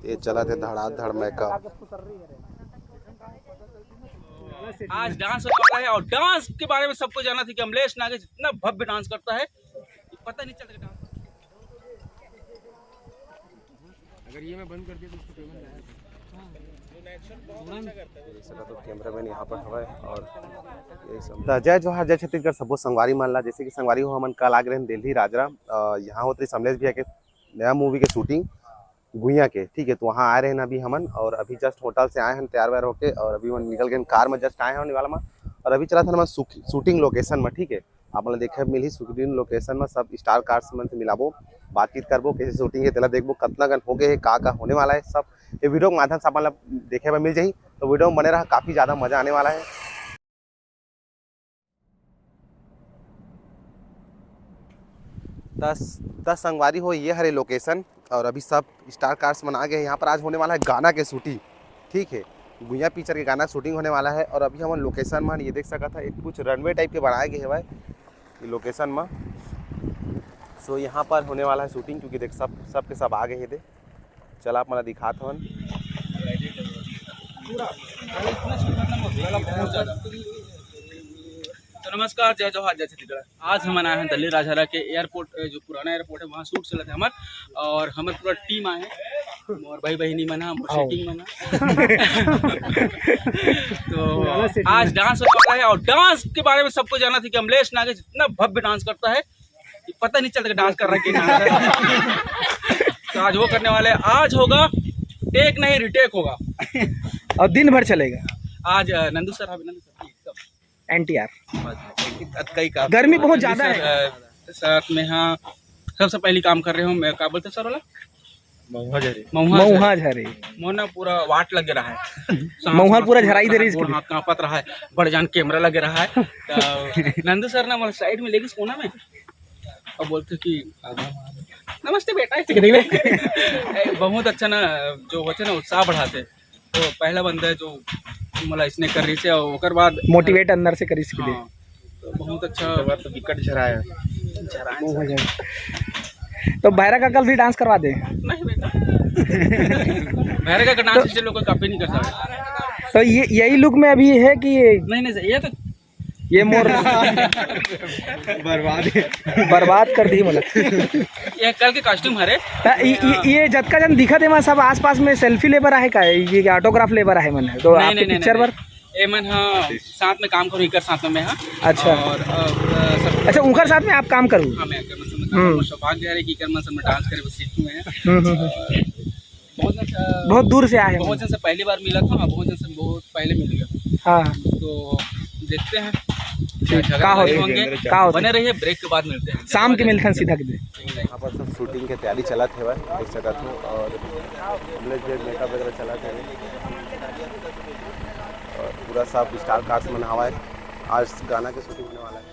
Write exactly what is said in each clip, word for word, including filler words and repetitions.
ये चलत हे धड़ाधड़ makeup। आज डांस होने वाला है और डांस के बारे में सबको जानना था कि अमलेश नागेश इतना भव्य डांस करता है, पता नहीं चलता डांस। अगर ये मैं बंद कर दिया तो उसको पेमेंट आया। देख सकत हो, कैमरामैन यहाँ पर हवय और ये सब। त जय जोहार, जय छत्तीसगढ़, सबो संगवारी मन ला। जैसे कि संगवारी हो, हमन कल आ गए रहेन दिल्ली राजरा, अ, यहाँ होत रही अमलेश भैया के नया मूवी के शूटिंग गुइया के, ठीक है। तो वहाँ आए रहेन अभी हमन, और अभी जस्ट होटल से आए हैं तैयार वैयार होके, और अभी हमन निकल गए कार में, जस्ट आए हैं वाला में, और अभी चलत हन हमन शूटिंग लोकेशन में, ठीक है। आप मन ल देखे मिलही शूटिंग लोकेशन में सब स्टार कास्ट मन से मिलाबो, बातचीत करबो, कैसे शूटिंग हे तेला देखबो, कतना कन हो गए हे, का का होने वाला है, सब ये वीडियो के माध्यम से आप मन ल देखे बर मिल जाही। तो वीडियो में बने रहा, काफ़ी ज़्यादा मज़ा आने वाला है। दस दस संगवारी हो, ये हरे लोकेशन, और अभी सब स्टार कास्ट मन आ गए हैं। यहाँ पर आज होने वाला है गाना के शूटिंग, ठीक है, गुइया पिक्चर के गाना शूटिंग होने वाला है। और अभी हमन लोकेशन में, ये देख सकत है, एक कुछ रनवे टाइप के बनाए गए हवय ये लोकेशन में। सो यहाँ पर होने वाला है शूटिंग, क्योंकि देख सब सब के सब आ गए हे दे। चला आप मन ल दिखात हवन। तो नमस्कार, जय जोहार, जय छत्तीसगढ़। आज हमन आए हैं दिल्ली राजहरा के एयरपोर्ट, अ, जो पुराना एयरपोर्ट है, वहाँ शूट चलत है हमर, और हमर पूरा टीम आए हैं, मोर भाई बहिनी मन ह, मोर सेटिंग मन ह। तो आज डांस होने वाला है और डांस के बारे में सबको जानना था कि अमलेश नागेश इतना भव्य डांस करता है, कि पता नहीं चलता डांस कर रहा है कि नहीं। तो आज वो करने वाले हैं। आज होगा टेक नहीं, रिटेक होगा। और दिन भर चलेगा। आज, अ, नंदू सर, हाँ, Nandu sir, please, come। NTR. कई काम। गर्मी बहुत ज्यादा है। अ, साथ में, हाँ, सबसे पहली काम कर रहे हो, मैं क्या बोलते सर वाला? महुआ झरे। महुआ महुआ झरे। झरे। मोर ना पूरा वाट लग रहा है। सांस महुआ वास पूरा पूरा झराई दे रही खराब, इसके गोड़ लिए। हाथ कांपत रहा है, बड़ जान कैमरा लग रहा है। तो नंदू सर ना मोला साइड में लेगी कोना में और बोलते कि नमस्ते बेटा, ऐसे करेंगे। बहुत अच्छा ना, जो होते ना उत्साह बढ़ाते। तो पहला बंदा है जो मोला इसने कर रही थी, और ओकर बाद मोटिवेट अंदर से करिस के लिए। हाँ, तो बहुत अच्छा। ओकर बाद तो विकट झराया। झराया। तो भैरा का कल भी डांस करवा दे। नहीं बेटा। भैरा का डांस तो इसे लोग कोई कॉपी नहीं कर सकता। तो ये, यही लुक में अभी है कि नहीं, नहीं सर, ये तो ये मोर बर्बाद। बर्बाद कर दी मतलब। ये कल के कॉस्ट्यूम हरे। हाँ, ये, ये, ये जतका जन दिखत हे, सब आसपास में सेल्फी ले बर आहे का? ये ऑटोग्राफ ले बर आहे मन? तो नहीं, आपके नहीं, नहीं, पिक्चर नहीं। बर? ए मन, हाँ, साथ में काम करूँ, इकर साथ में मैं, हाँ। अच्छा। और, अ, सब अच्छा, उनकर साथ में आप काम करूँ? हाँ, मैं इकर साथ में काम हम्म। करूँ। सौभाग्य है कि इकर मन से मैं डांस करे बर सीखूँ मैं। हम्म, हम्म, हम्म। बहुत जन से, बहुत दूर से आए हैं। बहुत जन से पहली बार मिला था, हाँ, बहुत जन से बहुत पहले मिल गया। हाँ। तो देखते हैं ठीक, क्या झगड़ा का होते होंगे। का होते? बने रहिए, ब्रेक के बाद मिलते हैं। शाम के मिलते हैं सीधा के। यहाँ पर सब शूटिंग के तैयारी चलत हे, देख सकत हो, और हम लोग जो मेकअप वगैरह चलत हे, और पूरा सब स्टार कास्ट मन हवा है। आज गाना के शूटिंग होने वाला है।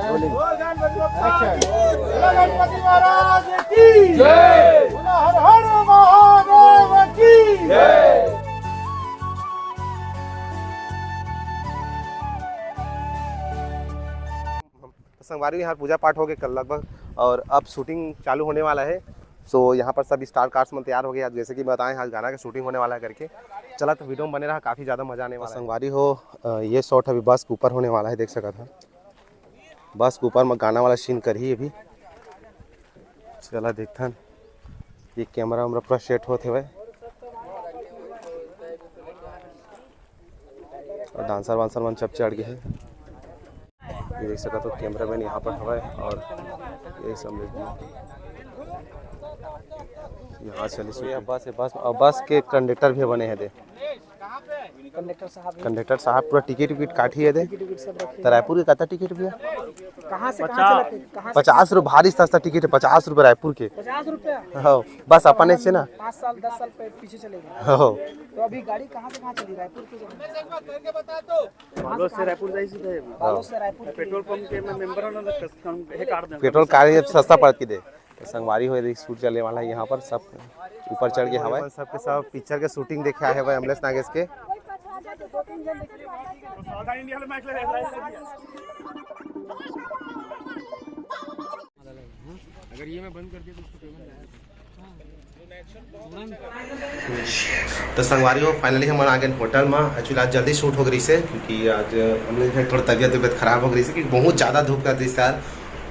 बोलो गणपति महाराज की जय। बोलो हर हर महादेव की जय। तो संगवारी, यहाँ पूजा पाठ हो गए कल लगभग, और अब शूटिंग चालू होने वाला है। सो यहाँ पर सब स्टार कास्ट में तैयार हो गए। आज जैसे कि बताएं, आज गाना का शूटिंग होने वाला है करके। चला तो वीडियो में बने रहा, काफ़ी ज़्यादा मज़ा आने वाला है। संगवारी हो, अ, ये शॉट अभी बस के ऊपर होने वाला है, देख सकत हा। बस के ऊपर में गाना वाला सीन करही अभी। चला देखथन, ये कैमरा वैमरा पूरा सेट होत हवय, और डांसर वांसर मन सब चढ़ गए हैं। ये देख सकत हो, कैमरामैन यहाँ पर हवय, और ये सब यहाँ चले। ये बस है, बस, और बस के कंडक्टर भी बने हैं दे। कंडक्टर साहब, कंडक्टर साहब पूरा टिकट विकेट काटी हे दे। टिकट विकेट सब रखे। तो रायपुर के कता टिकट भैया? कहाँ से कहाँ चलत हे? कहाँ से? पचास रुपये, भारी सस्ता टिकट है, पचास रुपये रायपुर के। पचास रुपया? हाँ, बस अपन से ना। पाँच साल, दस साल पे पीछे चले गए। हाँ। तो अभी गाड़ी कहाँ से कहाँ चली? रायपुर की जगह। बालोद से रायपुर जाई सीधा है। बालोद से रायपुर। पेट्रोल पंप के मैं मेंबर हूँ ना, तो कस-, कम, हे काट दें। पेट्रोल काट के सस्ता पड़त के दे। तो संगवारी हो, देख, शूट चले वाला है यहाँ पर, सब ऊपर चढ़ के हवा है। सबके सब पिक्चर के शूटिंग देखे आए हैं भाई अमलेश नागेश के। अगर ये मैं बंद कर दिया तो उसको पेमेंट आया। तो संगवारी हो, फाइनली हमन आ गए होटल में। एक्चुअली आज जल्दी शूट हो गई से, क्योंकि आज हमने थोड़ा तबियत तबियत खराब हो गई से, क्योंकि बहुत ज़्यादा धूप कर दी यार।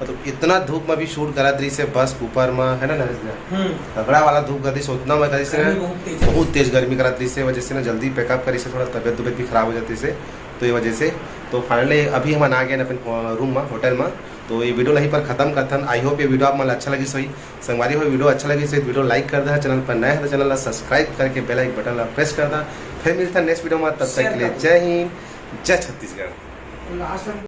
मतलब इतना धूप में भी शूट करा दी से बस ऊपर में, है ना नरेश भैया? हम्म। तगड़ा वाला धूप कर दी से, उतना में कर दी से गर्मी बहुत तेज। बहुत तेज गर्मी करा दी से, वजह से ना जल्दी पैकअप करी से, थोड़ा तबियत तबियत भी खराब हो जाती से, तो ये वजह से। तो फाइनली अभी हमन आ गए अपन रूम में, होटल में। तो ये वीडियो यहीं पर खत्म करथन। आई होप ये वीडियो आप मन ला अच्छा लगी सही। संगवारी हो, वीडियो अच्छा लगी सही, वीडियो लाइक कर दे, चैनल पर नया है तो चैनल ला सब्सक्राइब करके बेल आइकन बटन ला प्रेस कर दे। फिर मिलता नेक्स्ट वीडियो में, तब तक के लिए जय हिंद, जय छत्तीसगढ़।